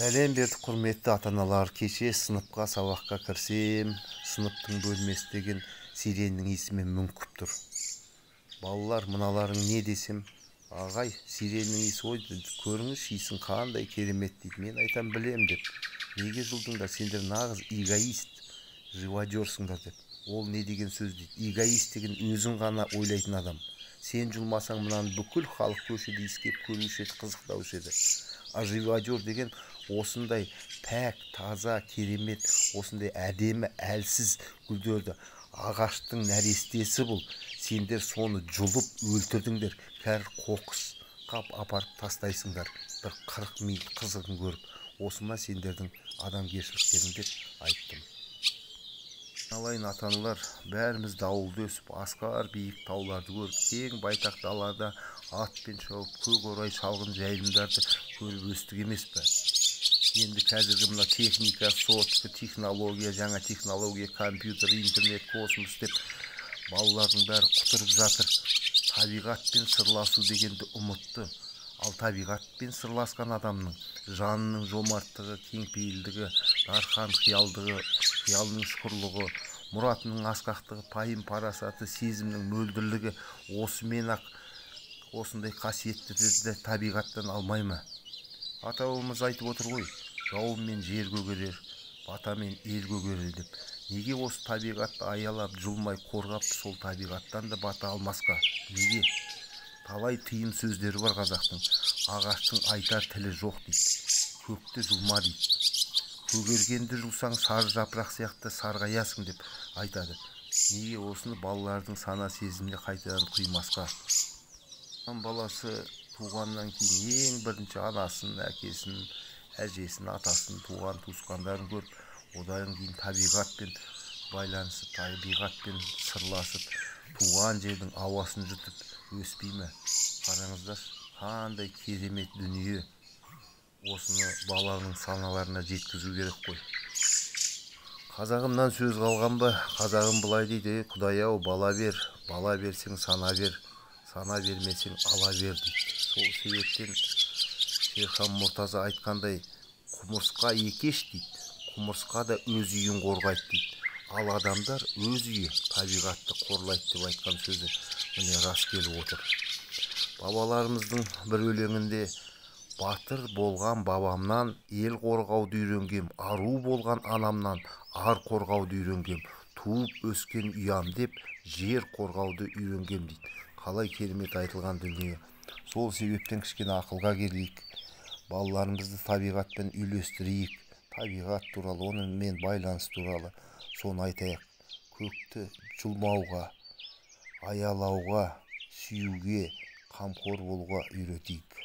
Сәлем бердік, құрметті ата-аналар. Кеше сыныпқа сабаққа кірсем, сыныптың бөлмесі деген сиреннің иісімен мүңкіп тұр. Балалар, мыналарың не десем, ағай, сиреннің иісі ғой, көріңізші, иісің қандай керемет дейді. Мен айтам, білем деп. Неге жұлдыңдар, сендер нағыз эгоист, живодерсыңдар деп. Ол не деген сөз дейді. Эгоист деген өзің ғана ойлайтын адам. Сен жұлмасаң, мынаны бүкіл халық көшеде иіскеп көруші еді, қызықтаушы еді. А живодер деген осындай пәк, таза, керемет, осындай әдемі, әлсіз гүлдерді, ағаштың нәрестесі бұл. Сендер соны жұлып өлтірдіңдер. Кәр қоқыс қап апарып тастайсыңдар. Бір 40 миль қызығын көріп. Осы ма сендердің адамгершіліктерің деп айттым. Алайын ата-аналар, бәріміз дауылды өсіп, асқар биік тауларды көріп, кең байтақ далада атпен шауып, көк орай шалғын жайылымдарды көріп өстік емес пе? Енді қазіргі мына техника, сотка, технология, жаңа технология, компьютер, интернет, космос деп балалардың бәрі құтырып жатыр. Табиғатпен сырласу дегенді ұмытты. Ал табиғатпен сырласқан адамның жанының жомарттығы, кеңпейілдігі, дархан қиялдығы, қиялының ұшқырлығы, мұратының асқақтығы, пайым парасаты, сезімнің мөлдірлігі осымен-ақ осындай қасиеттерді табиғаттан алмай ма? Ата-бабамыз айтып отыр ғой, жауынмен жер көгерер, батамен ел көгерер деп. Неге осы табиғатты аялап, жұлмай қорғап, сол табиғаттан да бата алмасқа? Неге? Талай тыйым сөздері бар қазақтың. Ағаштың айтар тілі жоқ дейді. Көкті жұлма дейді. Көгергенді жұлсаң сары жапырақ сияқты сарғаясың деп айтады. Неге осыны балалардың сана сезіміне қайтадан құймасқа? Баласы туғаннан кейін ең бірінші анасын, әкесін, әжесін, атасын, туған туысқандарын көріп, одан кейін табиғатпен байланысып, табиғатпен сырласып, туған жердің ауасын жұтып өспей ме? Қараңыздаршы, қандай керемет дүние. Осыны баланың саналарына жеткізу керек қой. Қазағымнан сөз қалған ба? Қазағым былай дейді: Құдай-ау, бала бер, бала берсең сана бер, сана бермесең ала бер дейді. Сол себептен Шерхан Мұртаза айтқандай, құмырсқа екеш дейді, құмырсқа да өз үйін қорғайды дейді. Ал адамдар өз үйі табиғатты қорлайды деп айтқан сөзі міне рас келіп отыр. Бабаларымыздың бір өлеңінде батыр болған бабамнан ел қорғауды үйренгем, ару болған анамнан ар қорғауды үйренгем, туып өскен ұям деп жер қорғауды үйренгем дейді. Қалай керемет айтылған дүние. Сол себептен кішкене ақылға келейік, балаларымызды табиғатпен үйлестірейік, табиғат туралы, онымен байланыс туралы соны айтайық. Көкті жұлмауға, аялауға, сүюге, қамқор болуға үйретейік.